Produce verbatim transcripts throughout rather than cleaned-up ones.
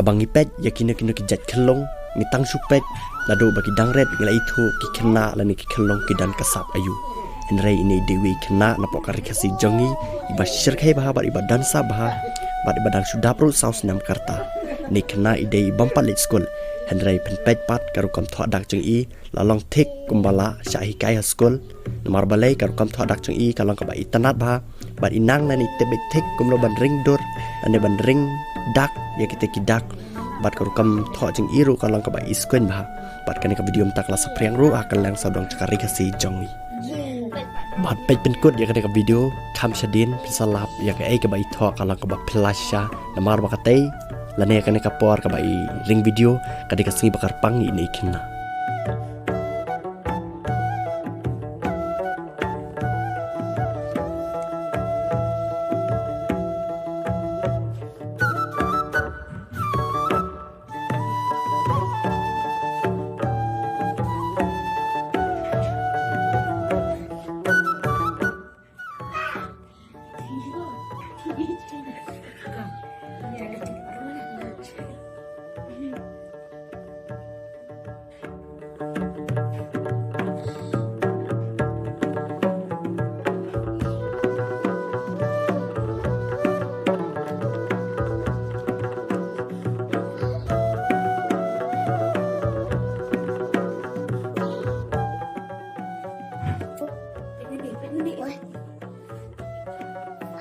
Ba ngi peit ïa kino kino ki jait khyllung, ngi tang shu peit naduh ba ki dang rit, ngi la ithuh ki khynnah lane ki khyllung ki don ka sap aïu. Hynrei ine i dei iwei i khynnah napoh ka Ri Khasi jong ngi, iba shyrkhei bha bad iba don sap bha bad iba dang shu dap ruh saw snem ka rta. Ine i khynnah i dei i bym pat leit skul, hynrei phin peit pat ka rukom thoh dak jong i la long thik kumba la shah hikai ha skul. Namar balei, ka rukom thoh dak jong i ka long kaba itynnad bha bad i nang lane i tip beit thik kumno ban ring dur lane ban ring dak ïa kita ki dak. Bad ka rukom thoh jong i ruh ka long kaba i skhem bha. Bad kane ka video mynta ka la saphriang ruh ha ka liang sawdong jong ka Ri Khasi jong ngi. Bad peit pynkut ïa kane ka video kham shadien, phin sa lap ïa kaei kaba i thoh ka long kaba phylla shisha. Namar ba katei lane ïa kane ka por kaba i ring video ka dei ka sngi ba kyrpang ïa ine i khynnah.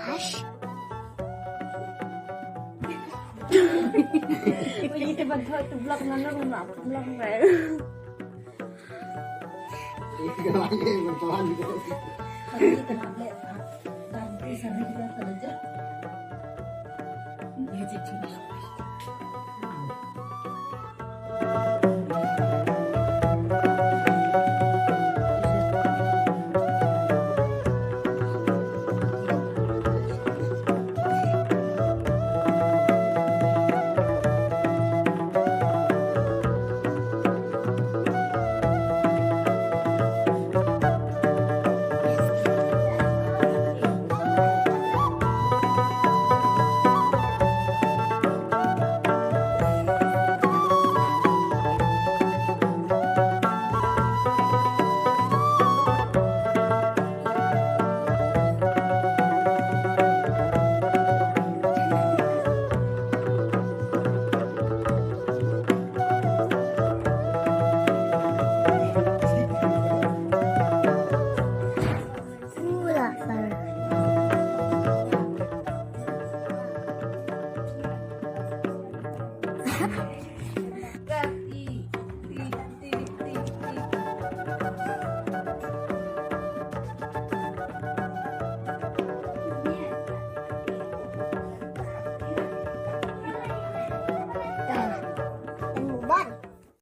Hush. Oye, te ban thoh tu vlog na, na, na, vlog na.